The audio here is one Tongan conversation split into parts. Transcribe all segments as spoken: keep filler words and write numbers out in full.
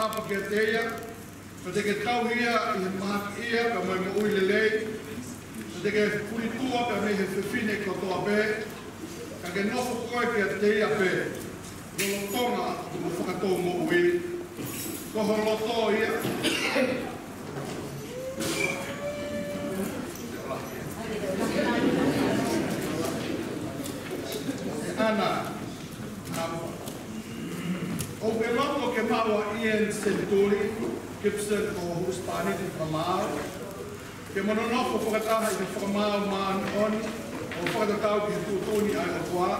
ʻApa kiate ia, pea te ke tauhi ia ʻi he mahakiʻia pea mo e moʻui lelei, pea te ke fulitua pea mei he fefine kotoa pē, ka ke nofo koe kiate ia pē, lolotonga ʻo hoʻo fakatou moʻui. Ko ho loto ia. ʻAna, ʻoku ou loto ke maʻu ʻa Ian Senituli Gibson ko ho husepāniti fakamaau, ke mo nonofo fakataha ʻi he fakamaau māʻoniʻoni ʻo fakatatau ki he tuʻutuʻuni ʻa e ʻOtua.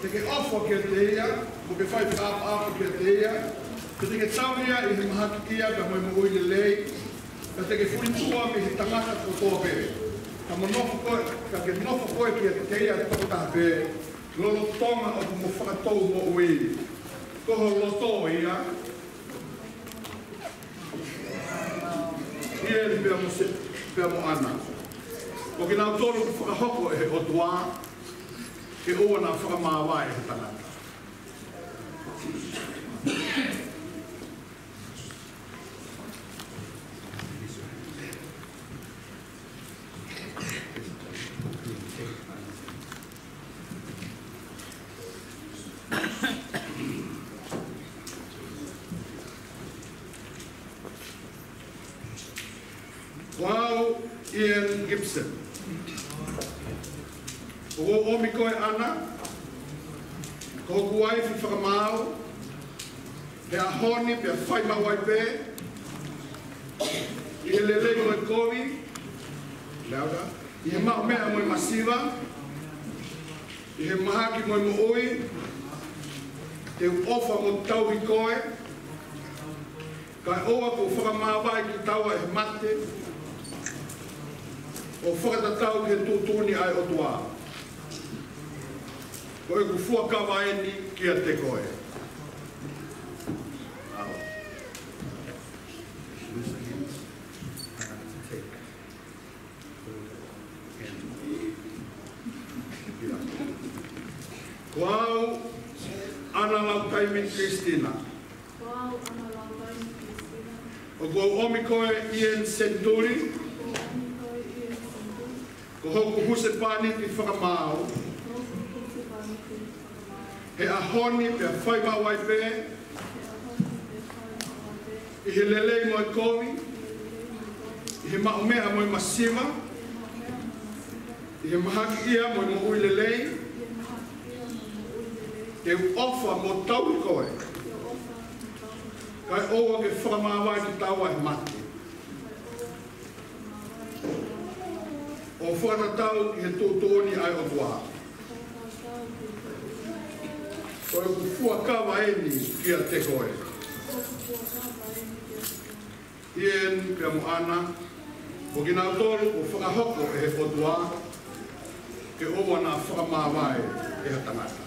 Te ke ʻofa kiate ia, mo ke fai fakaʻapaʻapa kiate ia, pea te ke tauhi ia ʻi he mahakiʻia pea mo e moʻui lelei, pea te ke fulitua mei he tangata kotoa pē, ka mo nofo koe, ka ke nofo koe kiate ia tokotaha pē, lolotonga ʻo hoʻomo fakatou moʻui. Ko ho loto ia. Ian pea mo Se-, pea mo ʻAna. Ko kinautolu kuo fakahoko ʻe he ʻOtua ke ʻoua naʻa fakamāvae ʻe ha tangata. Ko au, Ian Gibson, ʻoku ou ʻomi koe, ʻAna, ko hoku uaifi fakamaau, he ʻaho ni pea fai maʻu ai pē, ʻi he lelei mo e kovi, leaga, ʻi he maʻumeʻa mo e masiva, ʻi he mahaki mo e moʻui, te u ʻofa mo tauhi koe, kae ʻoua kuo fakamāvae kitaua ʻe he mate, ʻo fakatatau ki he tuʻutuʻuni ʻa e ʻOtua. Ko ʻeku fuakava eni kiate koe. Ko au, ʻAna Lautaimi Christina, Ko au, ʻAna Lautaimi Christina, ʻoku ou ʻomi koe, Ian Senituli, ʻoku ou ʻomi koe, Ian Senituli, ko hoku husepāniti fakamaau, ko hoku husepāniti fakamaau, he ʻaho ni pea fai maʻu ai pē, he ʻaho ni pea fai maʻu ai pē, ʻi he lelei mo e kovi, ʻi he lelei mo e kovi, ʻi he maʻumeʻa mo e masiva, ʻi he maʻumeʻa mo e masiva, ʻi he mahakiʻia mo e moʻui lelei, ʻi he mahakiʻia mo e moʻui lelei, te u ʻofa mo tauhi koe, te u ʻofa mo tauhi koe, kae ʻoua ke fakamāvae kitaua ʻe he mate, kae ʻoua ke fakamāvae kitaua ʻe he mate, ʻo fakatatau ki he tuʻutuʻuni ʻa e ʻOtua. Ko ʻeku fuakava eni kiate koe. Ian pea mo ʻAna, ko kinautolu kuo fakahoko ʻe he ʻOtua ke ʻoua naʻa fakamāvae ʻe ha tangata.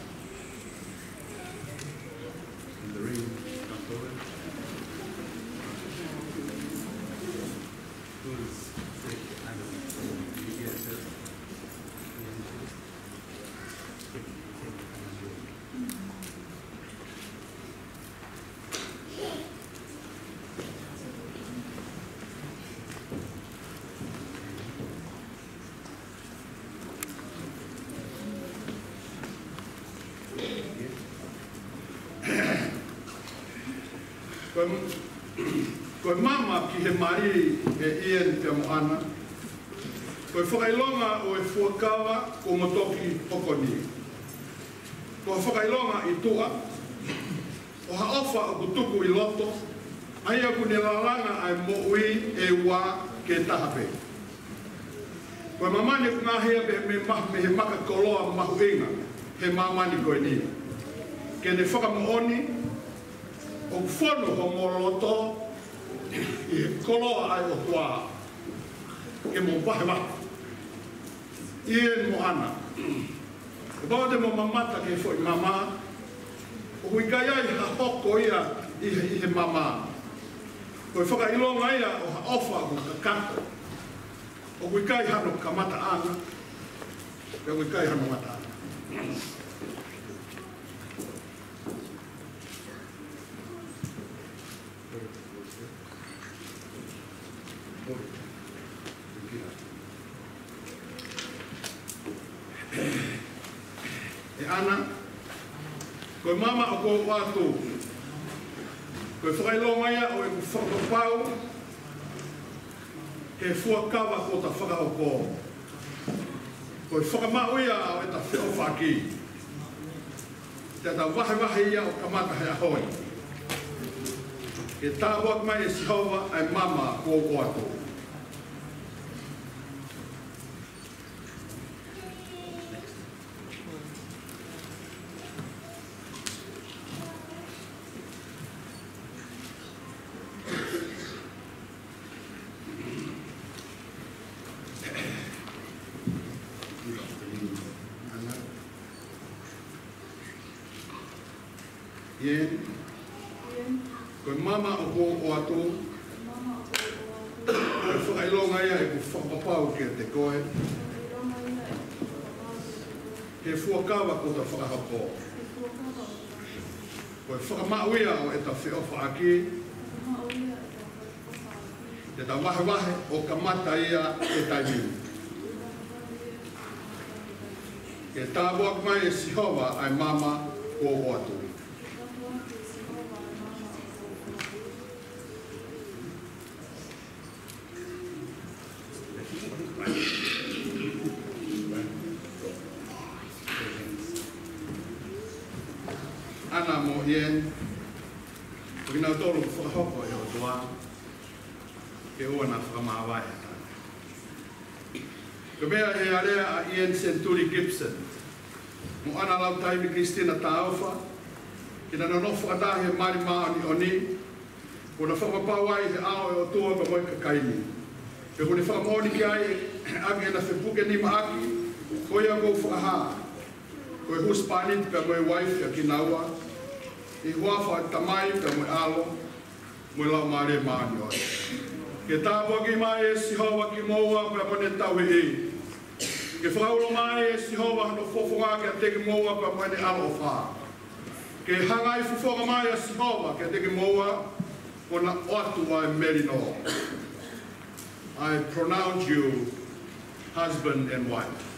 Ko e, ko e mama ki he mali ʻe Ian pea mo ʻAna, ko e fakaʻilonga ʻo e fuakava kuo mo toki hoko ni. Ko e fakaʻilonga ʻi tuʻa ʻo ha ʻofa ʻoku tuku ʻi loto, ʻa ia ʻoku ne lalanga ʻa e moʻui ʻe ua ke taha pē. Ko e māmani ʻoku ngaahi ia mei, mei he ma-, mei he maka koloa mahuʻinga he māmani ko eni. Ke ne fakamoʻoni ʻoku fonu homo loto ʻi he koloa ʻa e ʻOtua ke mo vahevahe. Ian mo ʻAna, kapau te mo mamata ki he foʻi mama, ʻoku ʻikai ai ha hoko ia ʻi he, ʻi he mama. Ko e fakaʻilonga ia ʻo ha ʻofa ʻoku kakato. ʻOku ʻikai hano kamataʻanga, pea ʻoku ʻikai hano ngataʻanga. Ko e maama ʻoku ou ʻoatu, ko e fakaʻilonga ia ʻo ʻeku fakapapau, he fuakava kuo ta fakahoko. Ko e fakamaʻu ia ʻo ʻeta feʻofaʻaki. Te ta vahevahe ia ʻo kamata he ʻaho ni. Ke tāpuaki mai ʻe Sihova ʻa e maama kuo u ʻoatu. Ieni, ko e maama ʻoku ou ʻoatu, ko e fakaʻilonga ia ʻeku fakapapau kiate koe, he fuakava kuo ta fakahoko. Ko e fakamaʻu ia ʻo ʻeta feʻofaʻaki. Te ta vahevahe ʻo kamata ia he taimi ni. Ke tāpuaki mai ʻe Sihova ʻa e maama kuo u ʻoatu. ʻAna mo Ieni, ko kinautolu kuo fakahoko ʻe he ʻOtua ke ʻoua naʻa fakamāvae. Ko e meʻa he alea ʻa Ieni Senituli Gibson mo ʻAna Lautaimi Kilisitina Taufa, ke na nonofo fakataha he mali māʻoniʻoni, kuo na fakapapau ai he ʻao ʻo e ʻOtua pea mo e kakai ni. Pea kuo ne fakamoʻoni ki ai ʻaki ʻena fepukenima ʻaki, ko ia ʻoku ou fakahā, ko e husepāniti pea mo e uaifi ʻa kinaua, ʻi he huafa ʻo e Tamai pea mo e ʻAlo, mo e Laumālie Māʻoniʻoni. Ke tāpuaki mai ʻe Sihova kimoua pea mo ʻene tauhi. Ke fakaulo mai ʻe Sihova hono fofonga kiate kimoua pea mo ʻene ʻaloʻofa. Ke hangai fofonga mai ʻa Sihova kiate kimoua, ʻo na ʻoatu ʻa e melino. I pronounce you husband and wife.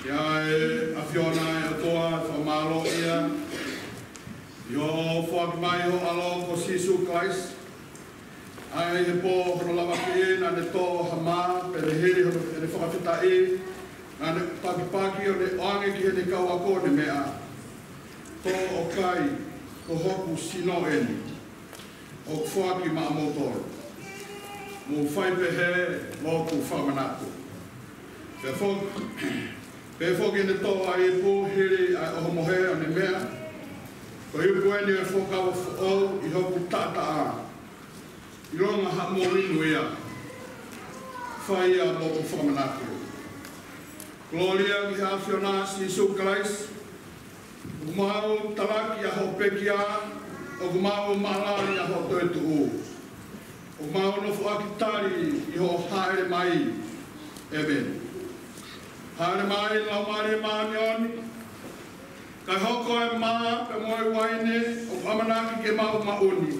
Ia ʻe ʻAfiona ʻe ʻOtua, fakamālō ia ʻi hoʻo foaki mai ho ʻAlo ko Sīsū Kalaisi. ʻA ia ʻi he pō hono lavaki naʻa ne tō ha mā, pea ʻi he hili hono ʻene fakafetaʻi, naʻa ne pakipaki ʻo ne ʻoange ki heʻene kau ako ʻene meʻa. Ko hoʻo kai, ko hoku sino eni, ʻoku foaki maʻamoutolu. Mou fai pehē mo hoku fakamanatu. Pea foki, pea foki ʻene tō ʻa e ipu hili ʻa e ʻohomohe ʻo ne meʻa. Ko e ipu eni ʻo e fuakava foʻou ʻi hoku taʻataʻa. ʻIlonga haʻamou inu ia, fai ia mo hoku fakamanatu. Kolōlia ki he ʻAfiona Sīsū Kalaisi. ʻOku mau talaki ʻa hoʻo pekia, ʻoku mau maʻala ʻi hoʻo toetuʻu. ʻOku mau nofoʻaki tali ʻi hoʻo hāʻele mai. ʻĒmeni. Hāʻele mai Laumālie Māʻoniʻoni, kae hoko e mā pea mo e uaine ʻoku ʻamanaki ke mau maʻu ni.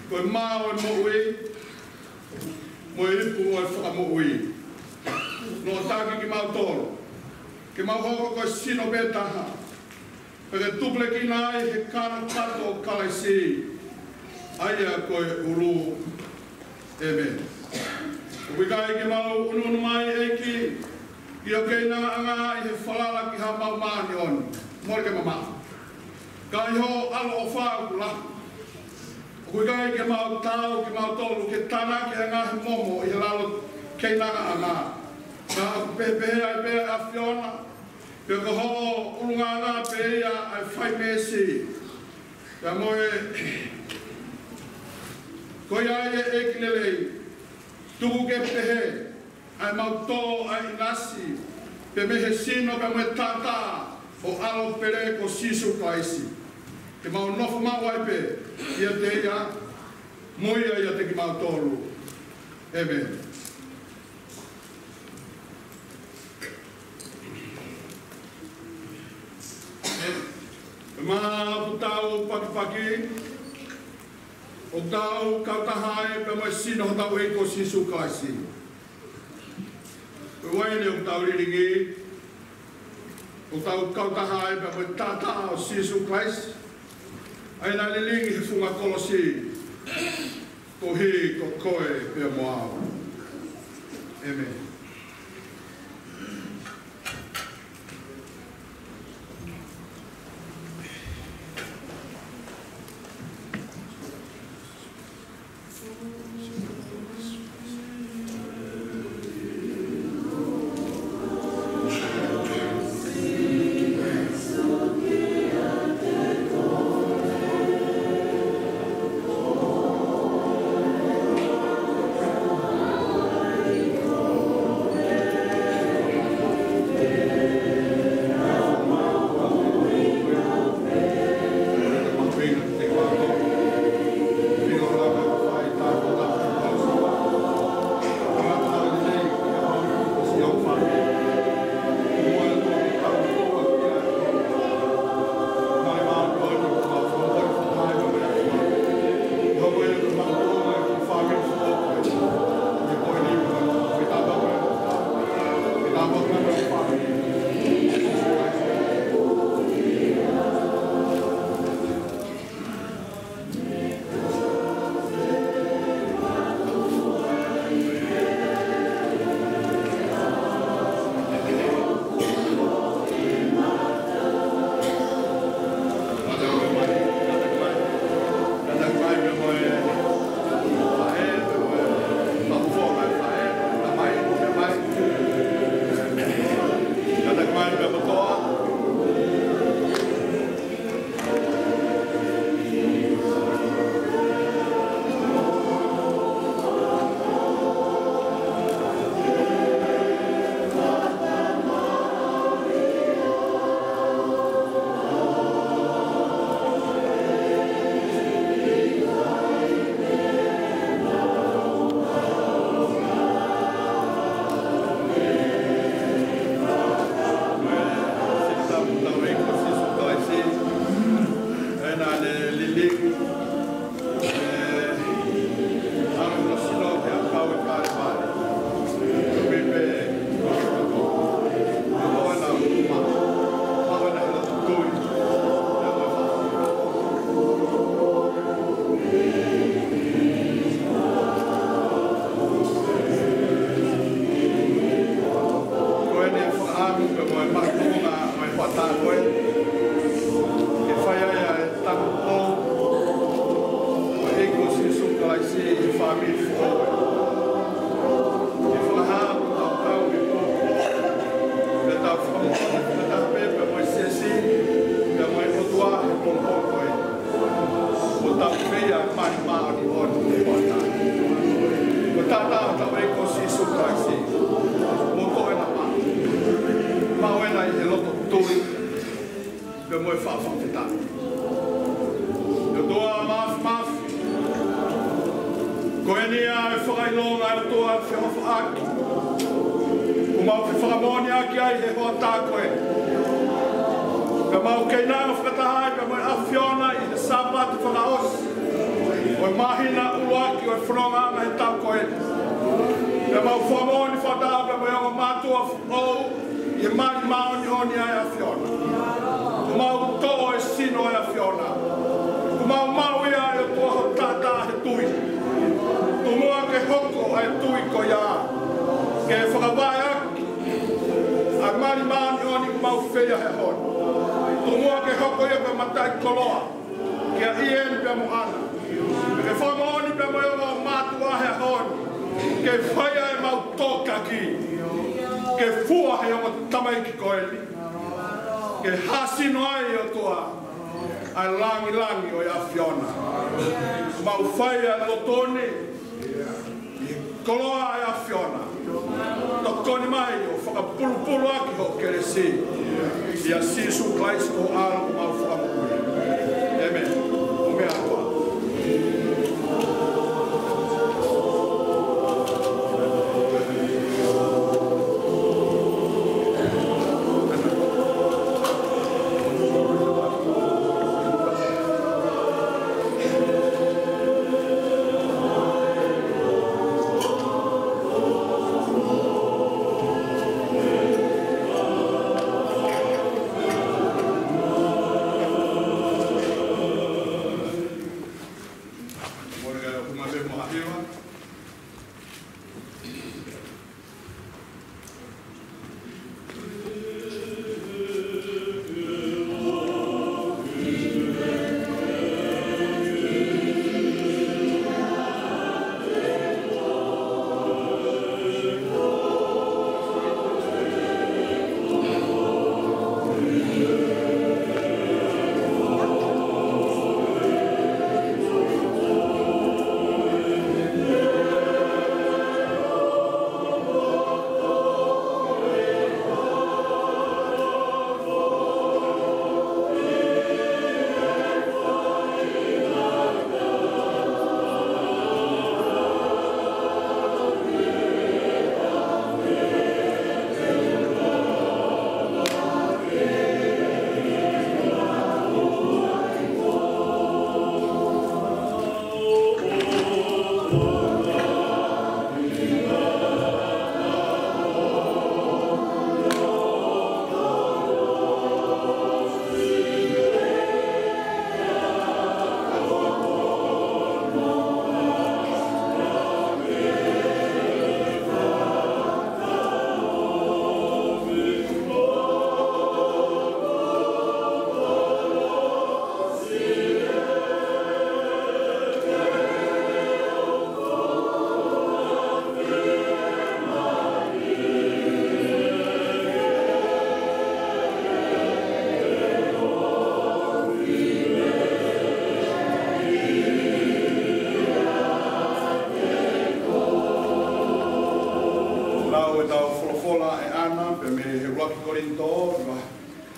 Ko e mā ʻo e moʻui, mo e ipu ʻo e fakamoʻui. Noʻo taki kimautolu ke mau hoko ko e sino pē taha, pea ke tupulekina ai he kanokato ʻo Kalaisi, ʻa ia ko e ʻulu. ʻĒmeni. ʻOku ʻikai ke mau ʻunuʻunu mai, ʻEiki, ki ho keinanga ʻi he falala ki haʻamau māʻoniʻoni, mole ke mamaʻo. Ka ʻi ho ʻaloʻofa ʻoku lahi. ʻOku ʻikai ke mau taau kimautolu ke tānaki ʻa e ngaahi momo ʻi he lalo keinanga ʻanga. Ka ʻoku pehē ai pē ʻa e ʻAfiona, pea ko hoʻo ʻulungaanga pē ia ʻa e fai meesi. Pea mo e, ko ia ai ʻEiki lelei, tuku ke pehē ʻa ʻemau tō ʻa e ʻinasi, pea mei he sino pea mo e taʻataʻa ʻo ho ʻAlo pele ko Sīsū Kalaisi, ke mau nofo maʻu ai pē ʻiate ia, mo ia ʻiate kimautolu. ʻĒmeni. Pea ʻoku tau pakipaki, ʻoku tau kautaha ai pea mo e sino hotau ʻEiki ko Sīsū Kalaisi. Ko e uaine ʻoku tau lilingi, ʻoku tau kautaha ai pea mo e taʻataʻa ʻo Sīsū Kalaisi, ʻa ia naʻe lilingi he funga kolosi, koeʻuhi ko koe pea mo au. ʻĒmeni. Tau e ko Sīsū Kalaisi, mo ko e napa. Maʻu ena ʻi he loto tui, pea mo e faʻa fakafetaʻi. ʻE ʻOtua Māfimafi, ko eni ʻa e fakaʻilonga ʻa e ʻOtua feʻofaʻaki, kuo mau fefakamoʻoniʻaki ai he hoʻatā ko ē. Pea mau keinanga fakataha ai pea mo e ʻAfiona ʻi he Sāpate fakaʻosi ʻo e māhina ʻuluaki ʻo e fononga ʻa e taʻu ko ē. Pea mau fakamoʻoni fakataha pea mo e ongo mātuʻa foʻou ʻi he mali māʻoniʻoni ʻa e ʻAfiona. Kuo mau toʻo e sino ʻa e ʻAfiona. Kuo mau maʻu ia ʻe ʻOtua hoʻo taʻataʻa he tui. Tomuʻa ke hoko ʻa e tui ko ia ke fakavaʻe ʻaki ʻa e mali māʻoniʻoni kuo mau fai he ʻaho ni. Tomuʻa ke hoko ia ko e mataʻikoloa kia Ieni pea mo ʻAna. Ke fakamoʻoni pea mo e ongo mātuʻa he ʻaho ni ke fai ʻemau tokaki ke fua he ongo tamaiki ko eni, ke hāsino ai ʻOtua ʻa e langilangi ʻo e ʻAfiona. Mau fai ʻa e lotu ni ʻi he koloa ʻa e ʻAfiona. Tokoni mai ʻo fakapulupulu ʻaki hoʻo kelesi. ʻIa Sīsū Kalaisi ko ho ʻAlo ko homau Fakamoʻui. ʻĒmeni. ʻO meʻa koā. Lau ʻetau folofola ʻe ʻAna, pea mei he ʻuluaki Kolinitō,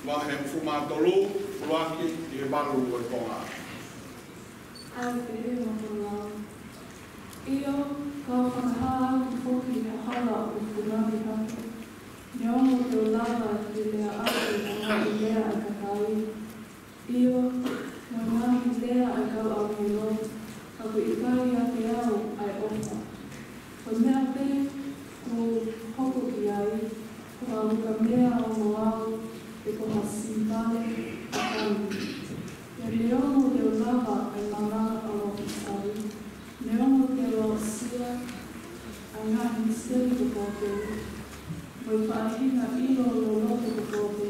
vahe hongofulu mā tolu, ʻuluaki ki he valu ʻo e konga. ʻA e pehē mo hono lau. ʻIo, kau fakahā atu foki ha hala ʻoku fungani hake. Neongo te u lava ke lea ʻaki ʻa e ngaahi lea ʻa e kakai, ʻio, mo e ngaahi lea ʻa e kau ʻāngelo, ka ʻoku ʻikai ʻiate au ʻa e ʻofa. Ko e meʻa pē ʻoku ou hoko ki ai, ko ha ukamea ongo au, pe ko ha sīpale ʻakau. Pea neongo te u lava ʻa e malanga ʻaloʻofa sai, neongo te u aʻusia ʻa e ngaahi misiteli kotoa pē, mo e faʻahinga ʻilo loloto kotoa pē,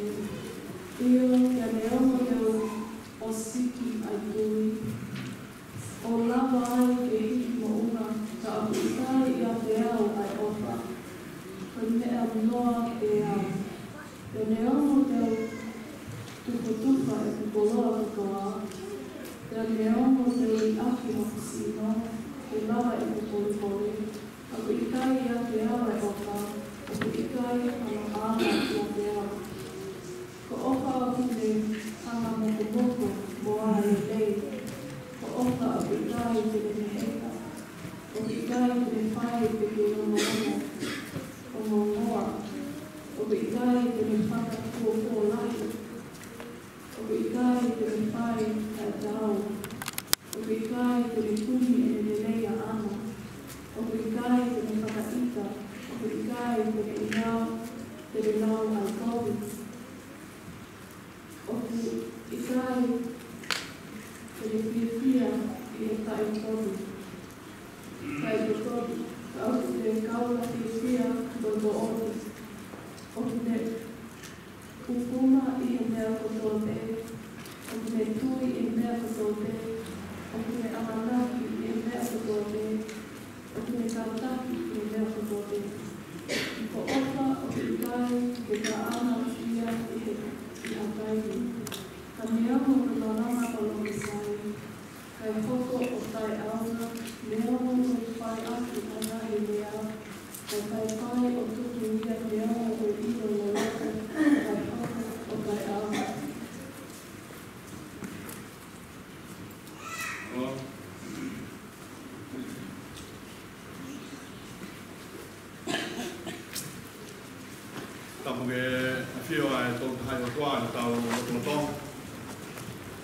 ʻio, pea neongo te u ʻosiki ʻa e tui, ʻo lava ai ke hiki moʻunga, ka ʻoku ʻikai ʻiate au ʻa e ʻofa, ko e meʻa noa pē au. Pea neongo te u tufotufa ʻeku koloa kotoa, pea neongo te u liʻaki hoku sino ke lava ʻeku polepole, ka ʻoku ʻikai fai pe ke ongoongo, ongoongoa. ʻOku ʻikai te ne fakafuofua lahi. ʻOku ʻikai te ne fai taʻetaau. ʻOku ʻikai te ne kumi ʻene lelei ʻaʻana. ʻOku ʻikai te ne fakaʻita. ʻOku ʻikai te ne ʻilau, te ne lau ʻa e kovi. ʻOku ʻikai te ne fiefia ʻi he taʻetotongi. Taʻetotongi, ka ʻoku ne kaungā fiefia mo moʻoni. ʻOku ne ʻupuma ʻi he meʻa kotoa pē. ʻOku ne tui ʻi he meʻa kotoa pē. ʻOku ne ʻamanaki ʻi he meʻa kotoa pē. ʻOku ne kātaki ʻi he meʻa kotoa pē. Ko ʻOfa ʻoku ʻikai ke tānaki ia ʻi he, ʻi ha taimi. Ka neongo ko e malanga palōmesi, kae hoko ʻo taʻeʻaonga, neongo ko e fai ʻaki ʻa e ngaahi meʻa, kae fai fai ʻo tuku ia neongo ko e ʻilo loloto, kae hoko ʻo taʻeʻaonga. Tapu ke ʻafio ʻa e Tolu Tahaʻi ʻOtua ʻi hotau lotolotonga.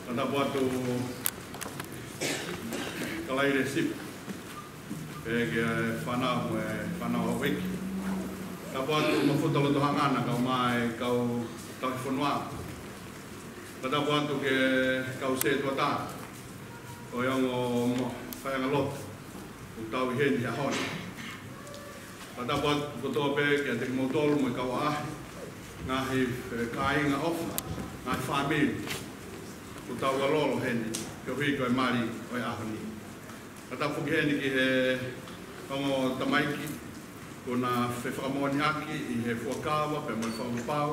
Ka tapu atu Kalaile Sipi, pea ki he fānau mo e fānau houʻeiki. Tapu atu Mafuta Lotohangana, kae ʻumaʻā e kau tauhi fonua. Ka tapu atu ki he kau sētuata, ʻo e ongo mo-, faiʻanga lotu, ʻoku tau ʻi heni he ʻaho ni. Ka tapu atu kotoa pē kiate kimoutolu mo e kau ʻaʻahi, ngaahi, eh, kāinga ʻofa, ngaahi fāmili, ʻoku tau ʻalolo heni, koeʻuhi ko e mali ʻo e ʻaho ni. Ka tapu foki heni ki he ongo tamaiki, kuo na fefakamoʻoniʻaki ʻi he fuakava pea mo e fakapapau,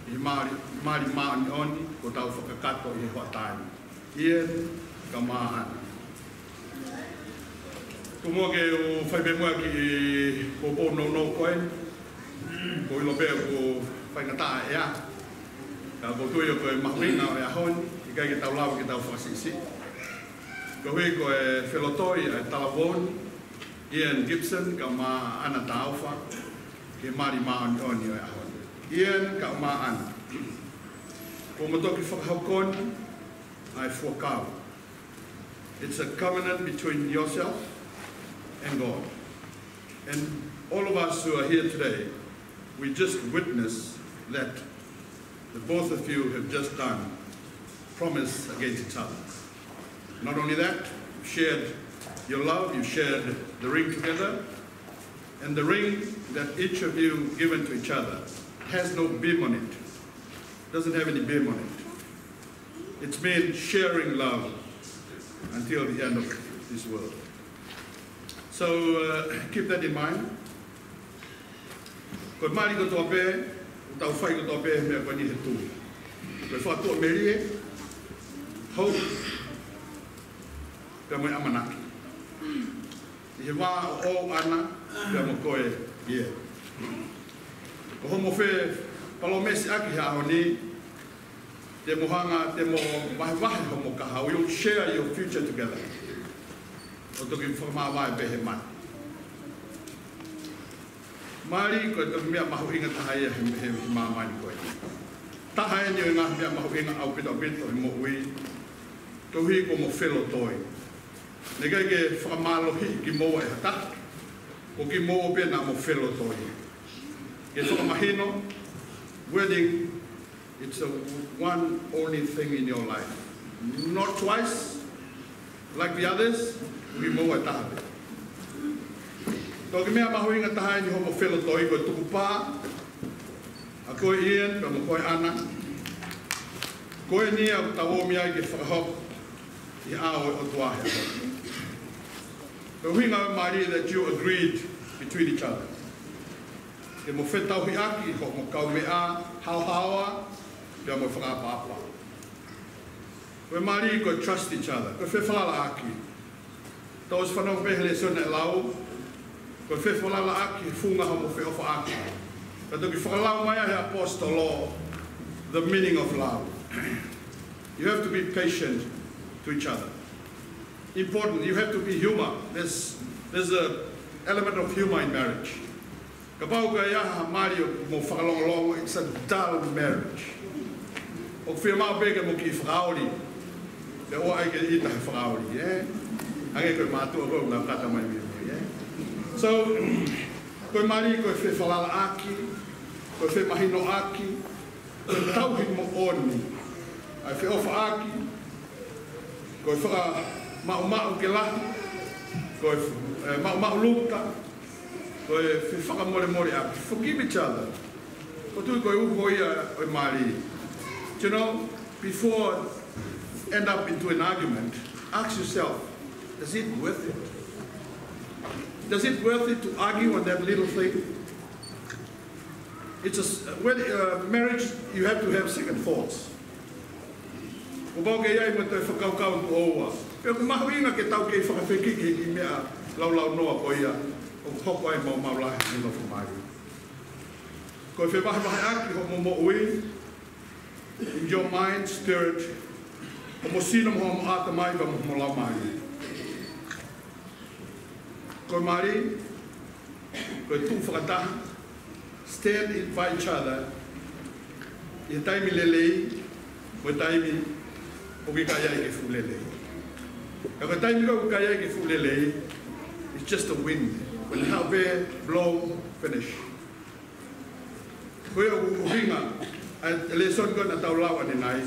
ʻi he mali, mali māʻoniʻoni, kuo tau fakakakato ʻi he hoʻatā ni. Ian kae ʻumaʻā ʻAna. Tuku muʻa ke u fai pē muʻa e kiʻi poupou nounou ko ē, ʻoku ou ʻilo pē ʻoku faingataʻa e ʻea. Ka ʻoku ou tui ʻoku mahuʻinga ʻo e ʻaho ni, ʻikai ke tau lava ke tau fakasiʻisiʻi. Koeʻuhi ko e felotoi ʻa e talavou ni, Ian Gibson kae ʻumaʻā ʻAna Taufa, ki he mali māʻoniʻoni ʻo e ʻaho ni. Ian kae ʻumaʻā ʻAna. Kuo mo toki fakahoko ni ʻa e fuakava. It's a covenant between yourself and God. And all of us who are here today, we just witness that the both of you have just done promise against each other. Not only that, you've shared your love, you've shared the ring together, and the ring that each of you given to each other has no beam on it. Doesn't have any beam on it. It's been sharing love until the end of this world. So, uh, keep that in mind. Ko e mali kotoa pē, ʻoku tau fai kotoa pē meʻa ko eni he tui. Ko e fakatuʻamelie, hope, pea mo e ʻamanaki. ʻI he vā ʻoʻou ʻAna, pea mo koe Ian. Ko hoʻomo fepalōmesiʻaki he ʻaho ni, te mo hanga, te mo vahevahe hoʻomo kahaʻu, you'll share your future together. ʻO toki fakamāvae pē he mali. Mali, ko e toki meʻa mahuʻinga taha ia he, he, he māmani ko ē. Taha eni ʻo e ngaahi meʻa mahuʻinga ʻaupito ʻaupito he moʻui, koeʻuhi kuo mo felotoi. Naʻe ʻikai ke fakamālohiʻi kimoua ʻe ha taha, ko kimoua pē naʻa mo felotoi. Ke fakamahino, wedding, it's a one only thing in your life. Not twice, like the others, kimoua ʻe taha pē. Toki meʻa mahuʻinga taha eni hoʻomo felotoi, ko e tukupā ʻa koe Ian, pea mo koe ʻAna. Ko eni ia ʻoku tau ō mai ai ke fakahoko ʻi he ʻao ʻo e ʻOtua he ʻaho ni. Ko e ʻuhinga ʻo e mali that you agreed between each other. Ke mo fetauhiʻaki hoʻomo kaumeʻa haohaoa, pea mo fakaʻapaʻapa. Ko e mali ko e trust each other, ko e fefalalaʻaki. Tau ʻosi fanongo pē he lēsoni naʻe lau, ko e fefalalaʻaki he funga hoʻomo feʻofaʻaki. Ka toki fakalau mai ʻe he ʻaposetolo the meaning of love. You have to be patient to each other. Important, you have to be humor. There's, there's a, Element of humor in marriage. Kapau ʻoku ʻi ai ha mali ʻoku mou fakalongolongo, it's a dull marriage. ʻOku fiemaʻu pē ke mou kiʻi fakaoli. Pea ʻoua ʻai ke ʻita he fakaoli, ē? Hangē ko e mātuʻa ko ē ʻoku nau kata mai mei mui, ē? So, ko e mali, ko e fefalalaʻaki, ko e femahinoʻaki, ko e tauhi moʻoni, ʻa e feʻofaʻaki, ko e fakamaʻumaʻu ke lahi, ko e, eh, maʻumaʻuluta, ko e fefakamolemoleʻaki. Forgive each other. Ko e tui ko e uho ia ʻo e mali. You know, before end up into an argument, ask yourself, is it worth it? Does it worth it to argue on that little thing? It's a s-, when, uh, marriage, you have to have second thoughts. Kuo pau ke ʻi ai mo e toe fakakaukau tuʻo ua. Pea ʻoku mahuʻinga ke tau kei fakafekiki he kiʻi meʻa laulaunoa ko ia ʻoku hoko ai maumau lahi ʻi he nofo mali. Ko e fevahevaheʻaki hoʻomo moʻui, in your mind, spirit, hoʻomo sino mo hoʻomo ʻatamai pea mo hoʻomo laumālie. Ko e mali, ko e tuʻu fakataha, stand in by each other, ʻi he taimi lelei, mo e taimi ʻoku ʻikai ai ke fuʻu lelei. Ka ko e taimi ko ē ʻoku ʻikai ai ke fuʻu lelei, it's just a wind. When the hot air blow, finish. Ko ia ʻoku ʻuhinga ʻa e lēsoni ko ē naʻa tau lau ʻanenai.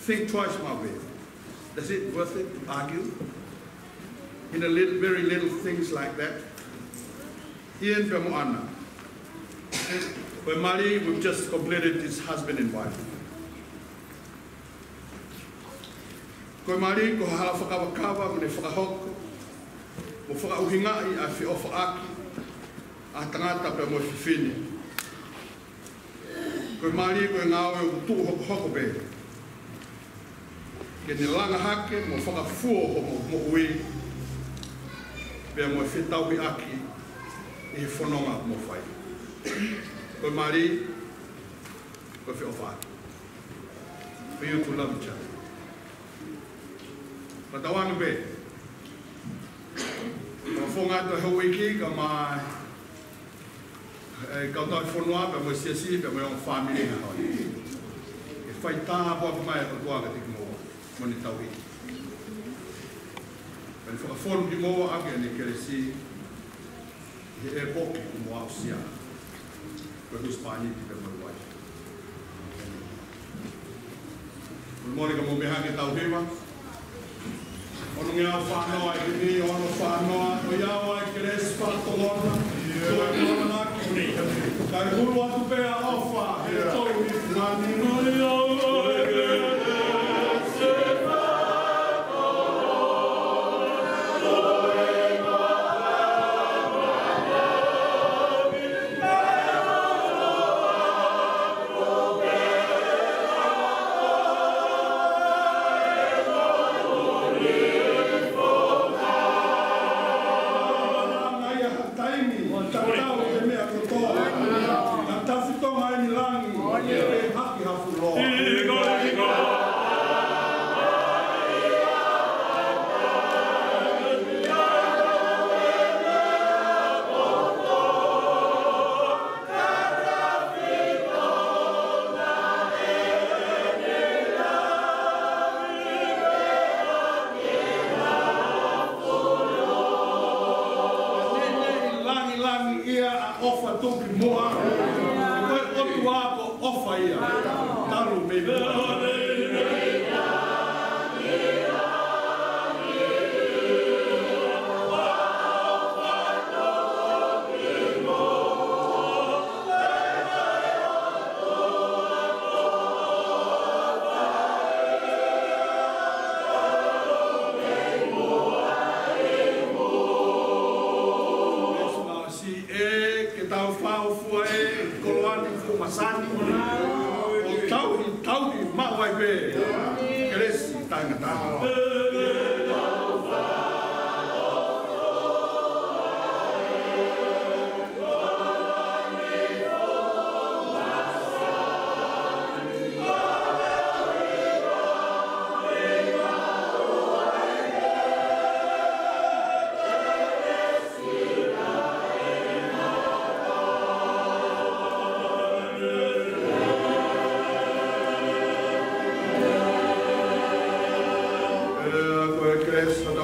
Think twice, my way. Is it worth it to argue in a little, very little things like that? Ian pea mo ʻAna. Ko e mali, we've just completed this husband and wife. Ko e mali, ko ha hala fakavakava mo ne fakahoko mo fakaʻuhingaʻi ʻa e feʻofaʻaki ʻa e tangata pea mo e fefine. Ko e mali, ko e ngāue ʻoku tuʻu hokohoko pē ke ne langa hake mo fakafuo hoʻomo moʻui pea mo e fetauhiʻaki ʻi he fononga ʻoku mou fai. Ko e mali, ko e feʻofaʻaki. For you to love each other. Ka tau anu pē. Ka fonga atu he uike, ka mai, e, kau tau fonua, pea mo e siasi, pea mo e ongo fāmili na hoi. ʻE fai tāpuaki mai ʻa e ʻOtua kiate kimoua mo ʻene tauhi. Pea ne fakafonu kimoua ʻaki ʻene kelesi, ʻi he ʻepoki kuo mou aʻusia. Ko e husepāniti pea mo e uaifi. Mole ka mou meʻa hake tau hiva. Ono ngeau fā noa ʻi heni, ono fā noa, ʻoku ʻi ai ʻa e kelesi fakatolona. Tolona ki ni. Kae hulu atu pē ʻa e ʻofa he tolu hifo ngani. Taimi, tatau he meʻa kotoa. Naʻa tau fito mai ni langi, ʻe haki hafu loa. Lāngilangiʻia ʻa e ʻofa tuki muʻa. Ko e ʻOtua ko e ʻofa ia. Talu mei muʻa. Siʻi ē, ke tau fāʻofua ē, koloa ni fuʻu masani. ʻO tauhi, tauhi, maʻu ai pē. Kelesi, taʻengata.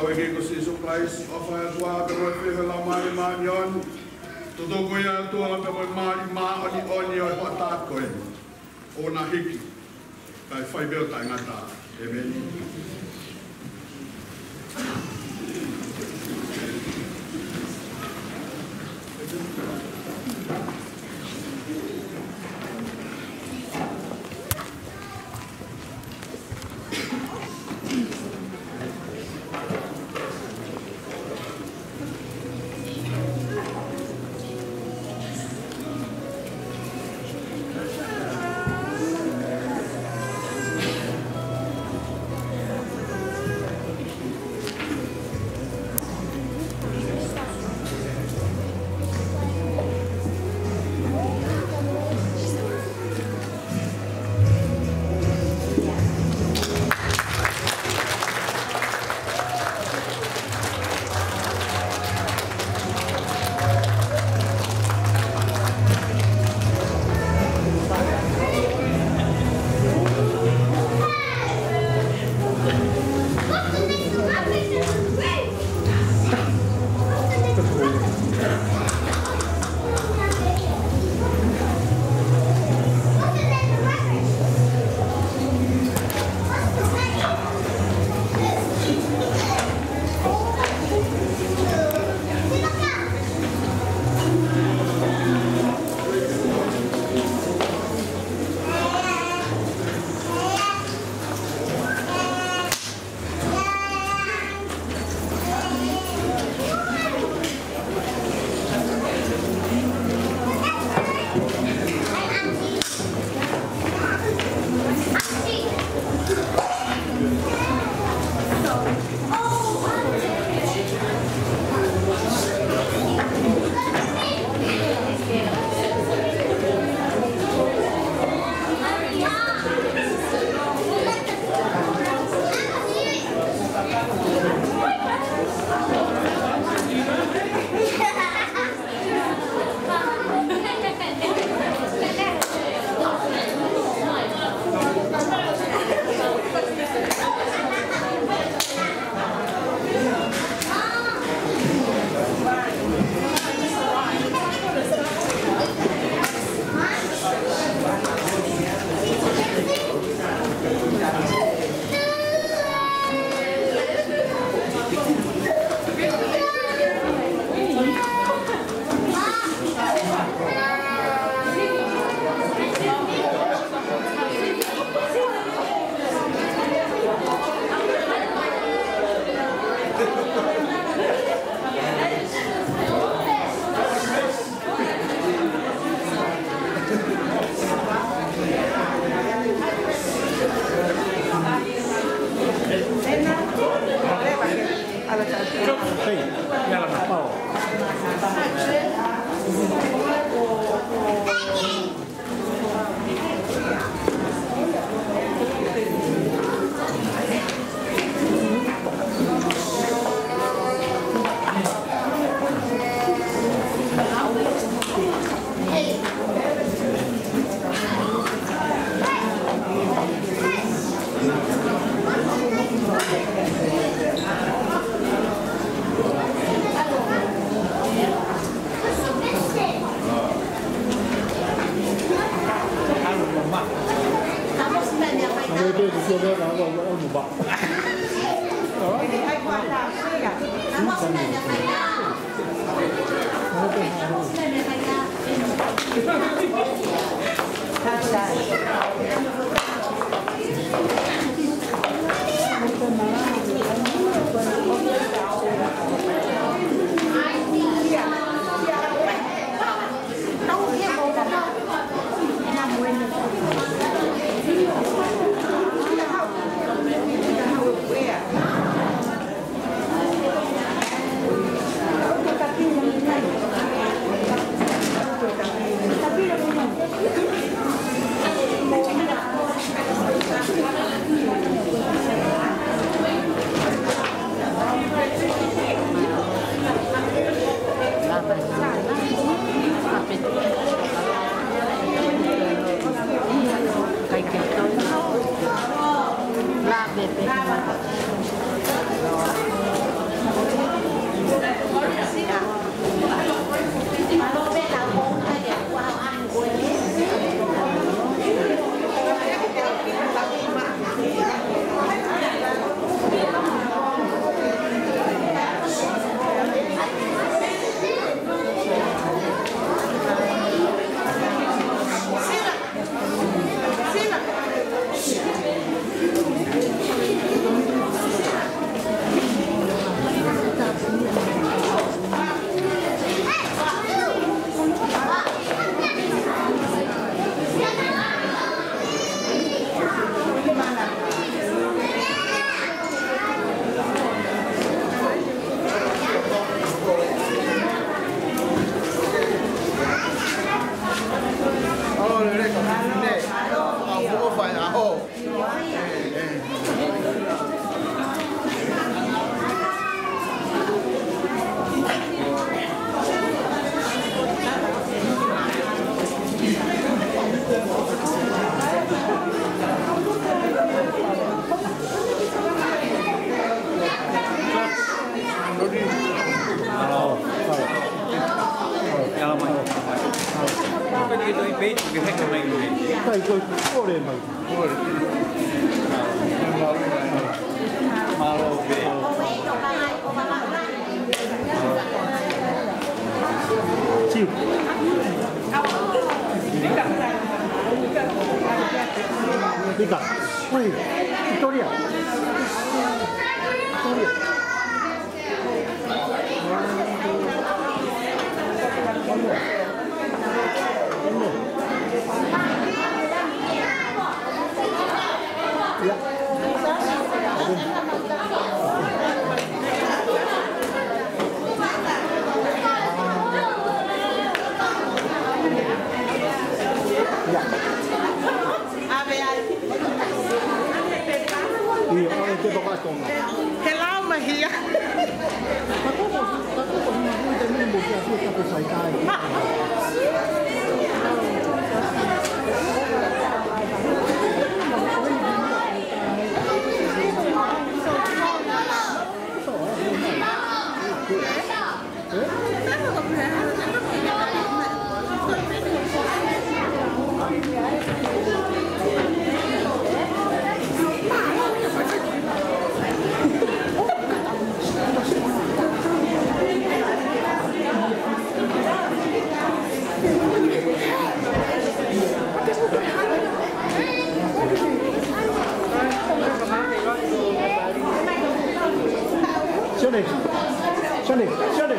ʻEiki ko Sīsū Kalaisi, ʻofa ʻa e ʻOtua, pea mo e feohi ʻa e Laumālie Māʻoniʻoni, tutuku ʻa e ʻOtua pea mo e mali māʻoniʻoni ʻo e hoʻatā ko eni, ʻo na hiki, kae fai pē ʻo taʻengata. ʻĒmeni. Pea ni ke toi pei, ke heka mai nui. Kai, kole mai. Mālō pē. Siu. Pika. Ui, Victoria. Victoria. He lau mahia. Sione, Sione, Sione.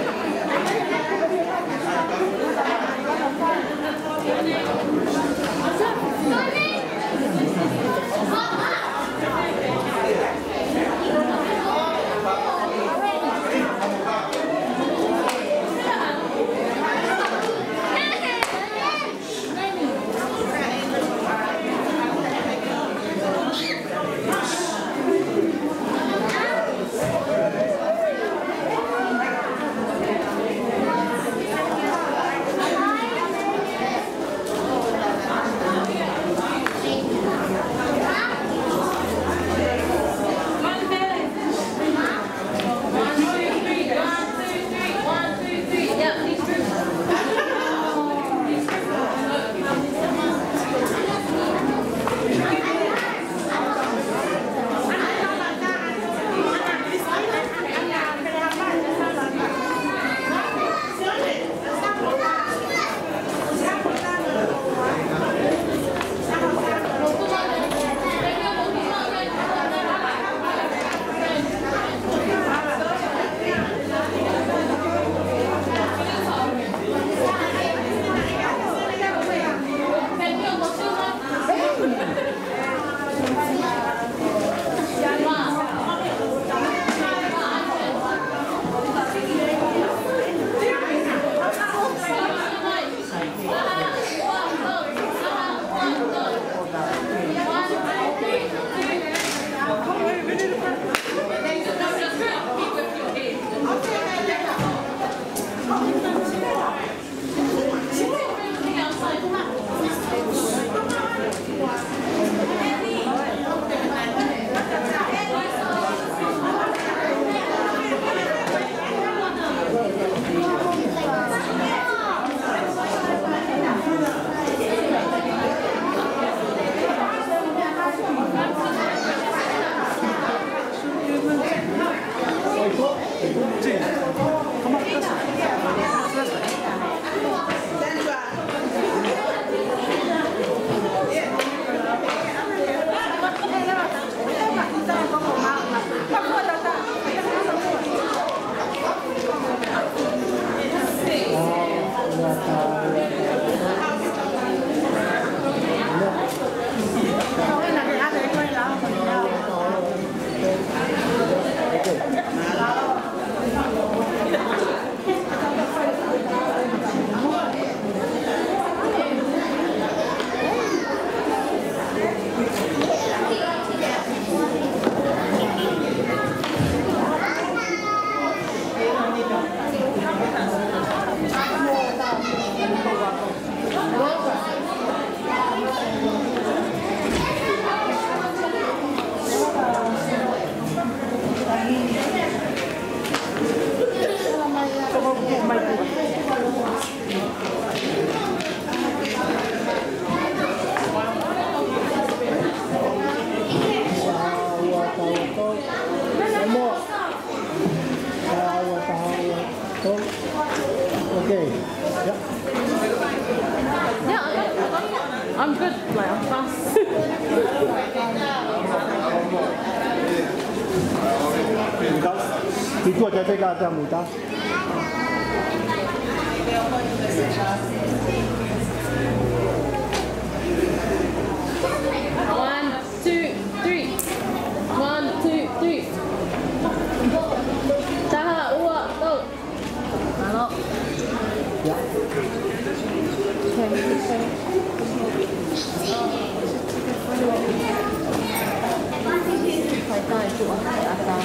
Okay. Yeah. Yeah, I got it, I got it. I'm good. Like, I'm fast. Because itu ada teka ada muda. One, two, three. One, two, three. Taha, ua, tolu. Mālō. Yeah. Okay, okay. Fai tai tuʻa, ata.